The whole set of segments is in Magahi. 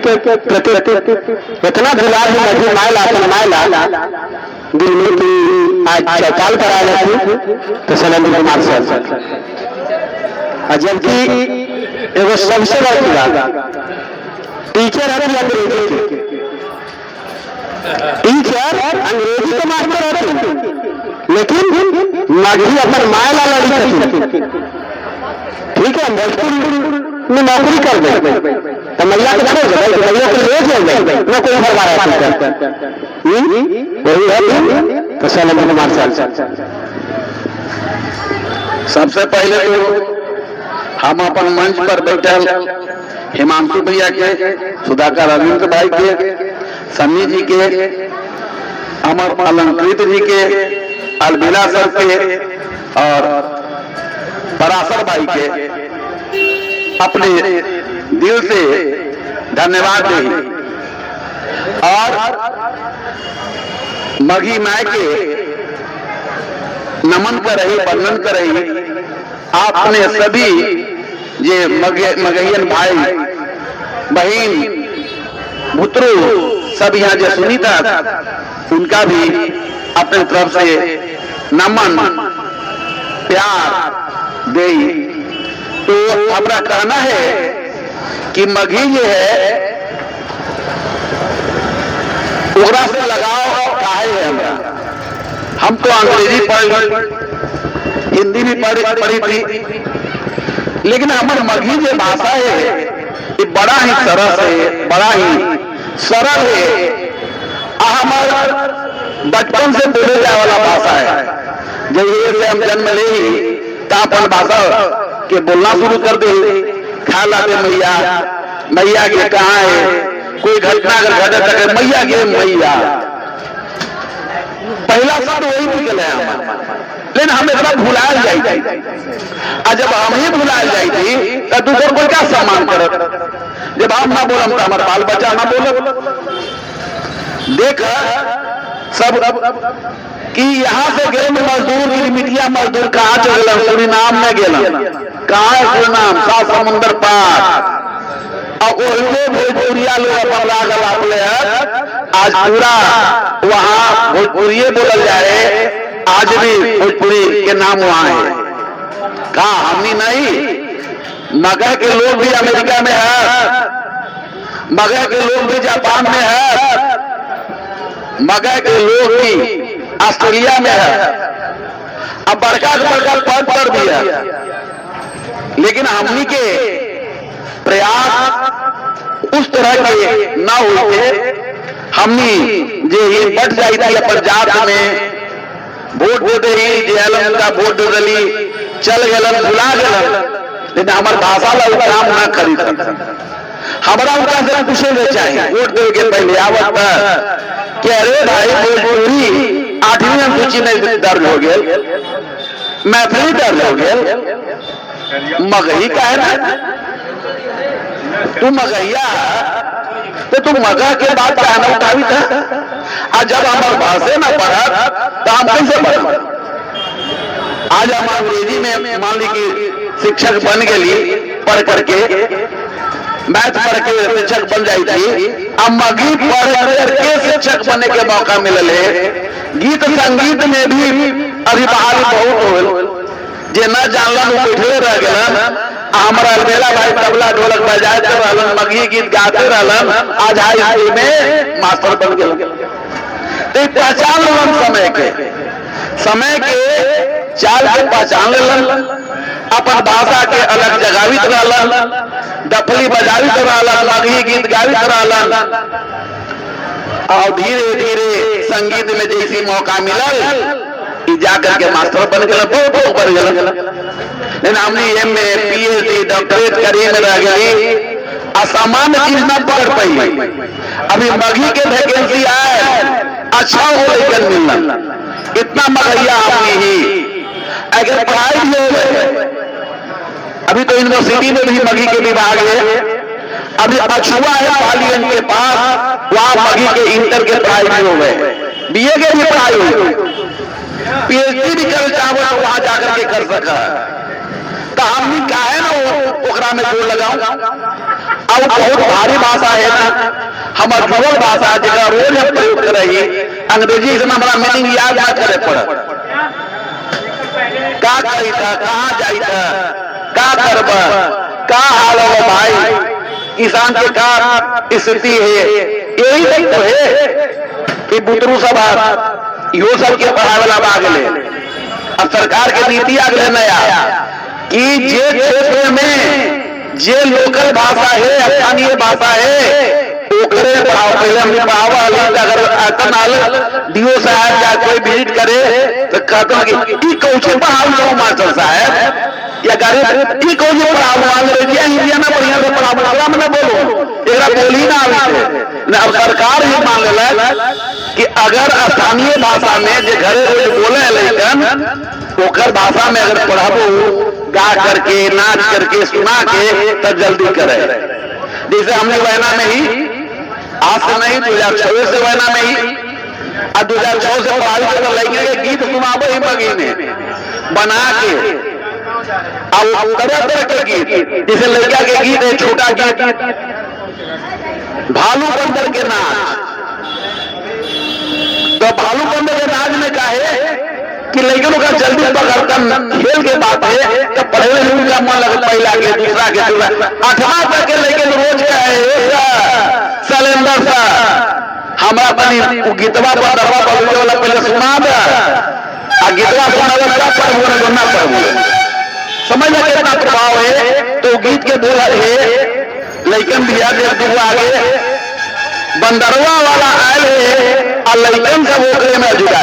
के प्रति इतना दुलार है मगही मायला अपन मायला दिल में कि आज चौपाल पर आए थी तो शैलेंद्र कुमार सर। और जबकि एगो सबसे बड़ी बात, टीचर है अंग्रेजी के, टीचर अंग्रेजी के मास्टर होते, लेकिन मगही अपन मायला लड़ी थी। ठीक है, भोजपुरी में नौकरी कर दे तो मैया के छोड़ दे, मैया के ले जाए ना कोई भरवा रहा है, वही है। तो शैलेंद्र कुमार सर। सबसे पहले तो हम अपन मंच पर बैठल हिमांशु भैया के, सुधाकर अरविंद भाई के, सन्नी जी के, अमर अलंकृत जी के, अलबेला सर के और पराशर भाई के अपने दिल से धन्यवाद दे और मगही माय के नमन कर रही, वर्णन कर रही। आपने सभी ये मगहियन भाई बहन बुतरू सब यहाँ जो सुनीता, उनका भी अपने तरफ से नमन प्यार दे। तो हमारा कहना है कि मगही जो है ओकरा से लगाव काहे है हमरा। हम तो अंग्रेजी पढ़, हिंदी भी पढ़ी थी, लेकिन हमार मगही जो भाषा है ये बड़ा ही सरस है, बड़ा ही सरल है। हमार बचपन से बोले जाए वाला भाषा है। जब से हम जन्म ले ही तो अपन भाषा के बोलना शुरू कर दे। खा ला दे मैया, मैया के कहा है, कोई घटना अगर घटे तक मैया के मैया, पहला शब्द वही निकले हमारा। लेकिन हम एकरा भुलायल जाई थी, आ जब हम ही भुलायल जाई थी तो दूसर कोई क्या सम्मान करत। जब हम ना बोलम तो हमारे बाल बच्चा ना बोलत। देख सब कि यहाँ से गए मजदूर, मिटिया मजदूर कहाँ चल गए? सूरीनाम में गेलन। कहाँ है सूरीनाम? सात समुंदर पार। और ओहिले भोजपुरिया लोग अपन लागल अपने है। आज पूरा वहां भोजपुरिये बोलल जाए, आज भी भोजपुरी के नाम वहां है। कहा हमनी नहीं, मगह के लोग भी अमेरिका में है, मगह के लोग भी जापान में है, मगह के लोग भी ऑस्ट्रेलिया में है, अब बड़का बड़का पद पर भी है। लेकिन हमनी के प्रयास उस तरह के न होते, हमनी जे ये बढ़ जाई थी अपन जात में वोट दे दे ही, जे अलम का वोट दे दली चल गलन भुला गलन, लेकिन हमार भाषा ला काम ना करी। हमारा उनका से पूछे ले चाहिए वोट दे के पहले आवत कि अरे भाई भोजपुरी 8वीं अनुसूची में दर्ज हो गए, मैथिली दर्ज हो गए, मगही का है ना, तू मगहिया तो तू मगह के बाद का ना उठावी था। आज जब हमारे भाषे ना पढ़त तो हम कैसे पढ़? आज हम अंग्रेजी में मान ली कि शिक्षक बन गई, पढ़ करके मैथ पढ़ के शिक्षक बन जाई थी, अब मगही पढ़ करके शिक्षक बनने के मौका मिलल है। गीत संगीत में भी अभी बहाली बहुत हो, जे न जानलन वो बैठले रह गलन। हमारा अलबेला भाई तबला ढोलक बजाते रहलन, मगही गीत गाते रहलन, आज हाई स्कूल में मास्टर बन गए। तो पहचान लेलन समय के, समय के चाल के पहचान लेलन, अपन भाषा के अलग जगावित रहलन, डफली बजावित रहलन, मगही गीत गावित रहलन, और धीरे धीरे संगीत में जैसी मौका मिलल जा करके मास्टर बन गए, बहुत ऊपर गए। लेकिन हमने एम ए पीएचडी डॉक्टरेट करी में रह गई, असामान्य चीज ना पकड़ पाई। अभी मगही के वैकेंसी आए, अच्छा हो लेकिन मिलना इतना मगहिया हमने ही अगर पढ़ाई भी हो गए। अभी तो यूनिवर्सिटी में भी मगही के विभाग है, अभी अछुआ है पालियन के पास, वहां मगही के इंटर के पढ़ाई भी हो गए, बीए के भी पढ़ाई हो गई, पीएचडी भी कर चाहो तो वहां जाकर के कर सका। तो हमने कहा है ना वो ओकरा में जोर लगाऊं। अब बहुत भारी भाषा है ना। हमार जुड़ल भाषा जरा रोज हम प्रयोग कर रही, अंग्रेजी से हमारा मीनिंग याद ना करे पड़त। का कही था, कहाँ जाई था, का करब, का हाल हो भाई, किसान के का स्थिति है, यही सब तो है कि बुतरू सब इहो सब के पढ़ावे ला आ गए। अब सरकार के नीति आ गए नया कि जे क्षेत्र में जे लोकल भाषा है, स्थानीय भाषा है, ओकरे पढ़ाओ। पहले हमने पढ़ावा अगर आल do साहब या कोई विजिट करे तो कहते हैं कि ई कौचे पढ़ाओ लो मास्टर साहब, या गरीब ई कौचे पढ़ाओ, अंग्रेजी हिंदी ना बढ़िया से पढ़ाओ, ओकरा में ना बोलो, एकरा बोली ना आवे ना। अब सरकार ही मान लेलक कि अगर स्थानीय भाषा में जे घरे रोज बोले लेकिन ओकर भाषा में अगर पढ़ाबो गा करके नाच करके सुना के तब जल्दी करे। जैसे हमने वैना में ही आज से नहीं 2006 से वैना में ही और 2006 से पढ़ाई के लड़के के गीत सुनाबो ही मगीने बना के, अब तरह तरह के गीत, जैसे लड़का के गीत है छोटा गीत भालू बंदर के नाच, तो भालू बंदर के नाच में का है कि लड़कियों का जल्दी पकड़ता खेल के बात है, तो पढ़े में उनका मन लग पहला के दूसरा के तीसरा आठवां तक के लड़के रोज का है सलेंदर सर हमारा तनी गीतवा पर दरवा पर वाला पहले सुना दे, आ गीतवा सुनावे तब पढ़बो ना पढ़बो, समझ में कितना प्रभाव है। तो गीत के बोल है लड़कन भी आगे दूगो आगे बंदरवा वाला आयल है और लड़कन सब ओकरे में जुड़ा,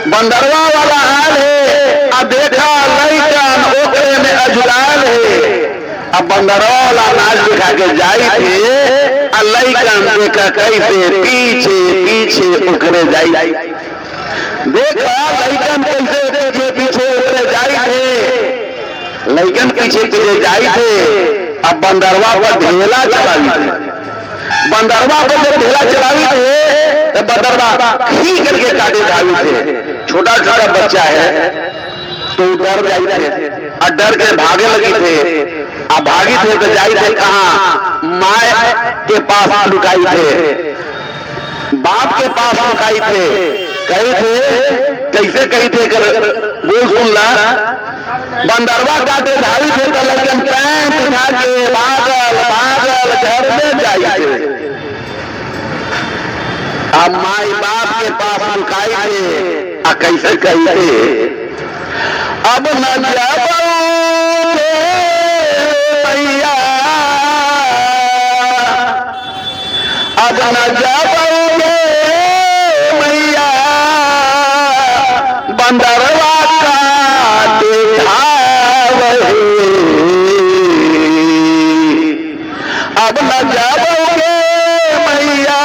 बंदरवा वाला आयल है आ देखा लड़कन ओकरे में अजुराल है। अब बंदरवा वाला नाच दिखा के जाई थे आ लड़कन देखा कैसे पीछे पीछे ओकरे जाई, देखा लड़कन कैसे पीछे पीछे ओकरे जाई थे, लड़कन पीछे पीछे जाई थे। अब बंदरवा पर ढेला चलावी थे, बंदरवा पर जब ढेला चलावी थे तो बंदरवा खी करके काटे धावी थे, छोटा छोटा बच्चा है तो डर जाई थे और डर के भागे लगी थे, आ भागी थे तो जाई थे कहा, माए के पास लुकाई थे, बाप के पास लुकाई थे, कही थे कैसे कही थे कर बोल सुन ला, बंदरवा काटे धावी थे तो लेकिन पैंट उठा के भागल भागल घर में जाई थे, अब माई बाप के पास लुकाई थे आ कैसे कही थे, अब न भैया अब न जाओगे मैया बंदरवा काटे धावे, अब न जाओगे मैया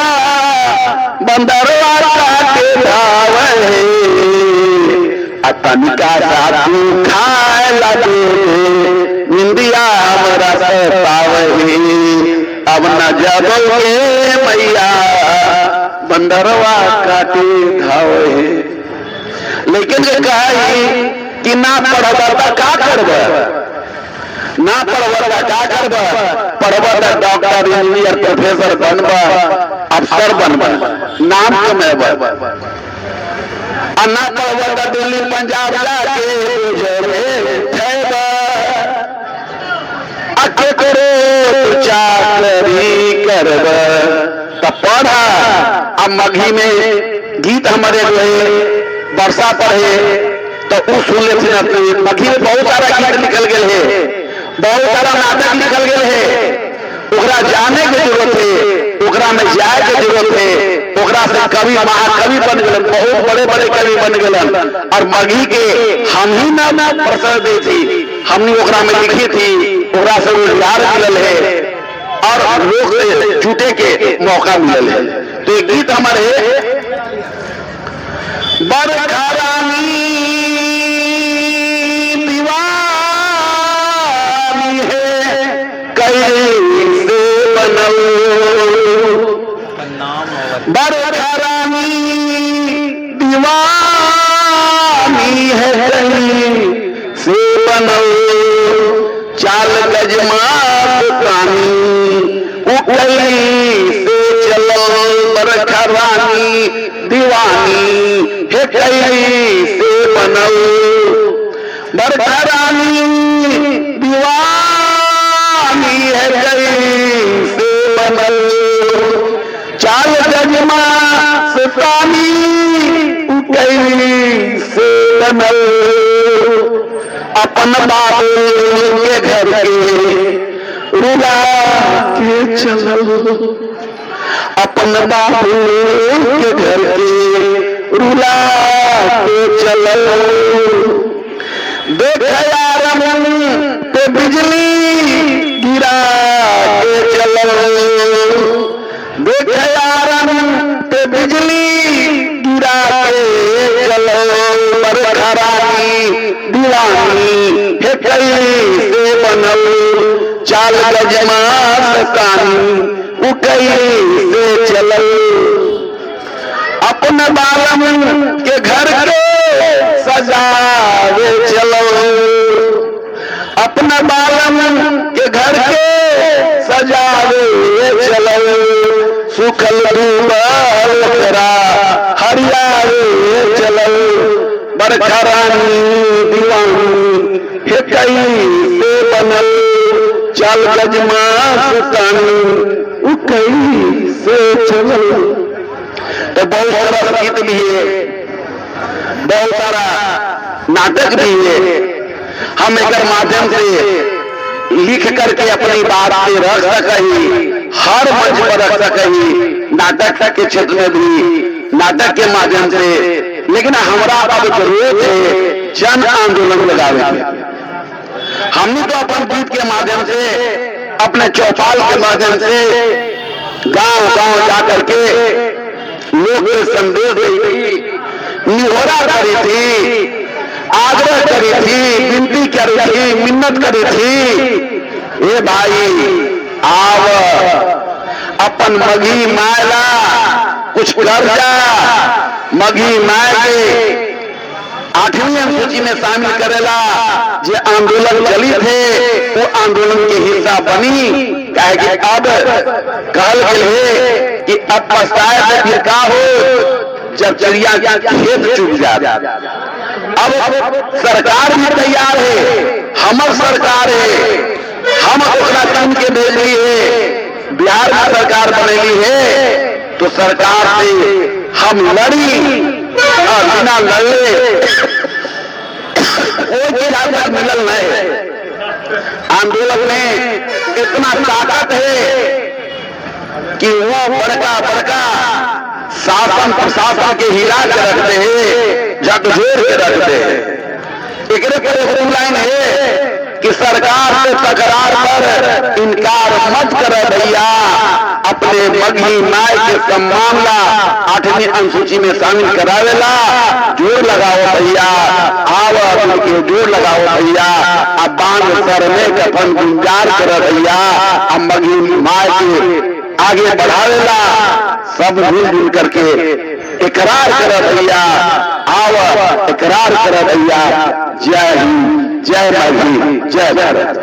बंदरवा काटे धावे, तनिका सा तू खाए लगे निंदिया हमरा सतावे, अब न जाओगे मैया बंदरवा काटे धावे। लेकिन ये कहा कि ना पढ़ब त का करब, ना पढ़ब त का करब, पढ़ब त डॉक्टर इंजीनियर प्रोफेसर बनब, अफसर बनब, नाम कमेब, आ ना पढ़ब त दिल्ली पंजाब जाके आ केकरो चाकरी करब त पढ़ा। अब मगही में गीत हमारे जो है वर्षा पर है तो उ सुन लेते अपने मगही में बहुत सारा गीत निकल गए है, बहुत सारा नाटक निकल गए है, ओकरा जाने के जरूरत है, ओकरा में जाए के जरूरत है, ओकरा से कवि महाकवि बन गए, बहुत बड़े बड़े कवि बन गए। और मगही के हम ही ना प्रसर दी थी, हमने ओकरा में लिखी थी, ओकरा से रोजगार मिलल है और लोग जुटे के मौका मिलल है। तो ये गीत हमारे बरखा रानी दीवानी है कैसे बनल, बरखा रानी दीवानी है कैसे बनल, चाल गजमा पुरानी उठली कैसे बनल। बरखा रानी दीवानी है कैसे बनल, चाल गजमा सतानी कैसे बनल। अपन बाबू के घर के रुला के चलल, अपन बाबू के घर के रुला के चलल। देख यार पे बिजली गिरा के चलल, देख यार पे बिजली गिरा के चलल। बरखा रानी दीवानी हे कैसे बनल, चाल गजमा सतानी उ कैसे चलल। अपने बालम के घर के सजावे चलो, अपने बालम के घर के सजावे चलो। सुखल डूबल ओकरा हरियावे चलो। बरखा रानी दीवानी हे कैसे बनल, चल गजमा सतानी उ कैसे चलल। तो बहुत सारा गीत भी है, बहुत सारा नाटक भी है। हम एक माध्यम से लिख करके अपनी बात से रख सकही, हर मंच पर रख सकही, नाटक के क्षेत्र में भी, नाटक के माध्यम से। लेकिन हमारा अब जरूरत है जन आंदोलन लगावे के। हमने तो अपन गीत के माध्यम से, अपने चौपाल के माध्यम से गांव गांव जा करके लोग के संदेश दी थी, निहोरा करी थी, आग्रह करी थी, विनती करी थी, मिन्नत करी थी, ए भाई आव अपन मघी मायला कुछ कर जा, मघी my के 8वीं अनुसूची में शामिल करेला जे आंदोलन चली थे वो आंदोलन के हिस्सा बनी। काहे कि अब कहल गेल है कि अब पछताए तो फिर का हो जब चिड़िया खेत चुग जाए। अब सरकार भी तैयार है, हमर सरकार है, हम ओकरा चुन के भेजली है, बिहार में सरकार बनेली है, तो सरकार से हम लड़ी और बिना लड़े कोई चीज आज तक मिलल नहीं। आंदोलन में इतना ताकत है कि वो बड़का बड़का शासन प्रशासन के हिला के रखते हैं, झकझोर के रखते हैं। एकरे पर एगो लाइन है कि सरकार से तकरार पर इनकार मत करे भैया, अपने मघी my के सम्मान ला 8वीं अनुसूची में शामिल करावेला जोर लगाओ भैया, आव के जोर लगाओ भैया, अब बांध सर में कफन गुंजार कर भैया, अब मघी my के आगे बढ़ावेला सब मिलजुल करके इकरार कर भैया, आव इकरार कर भैया। जय हिंद, जय मघी, जय भारत।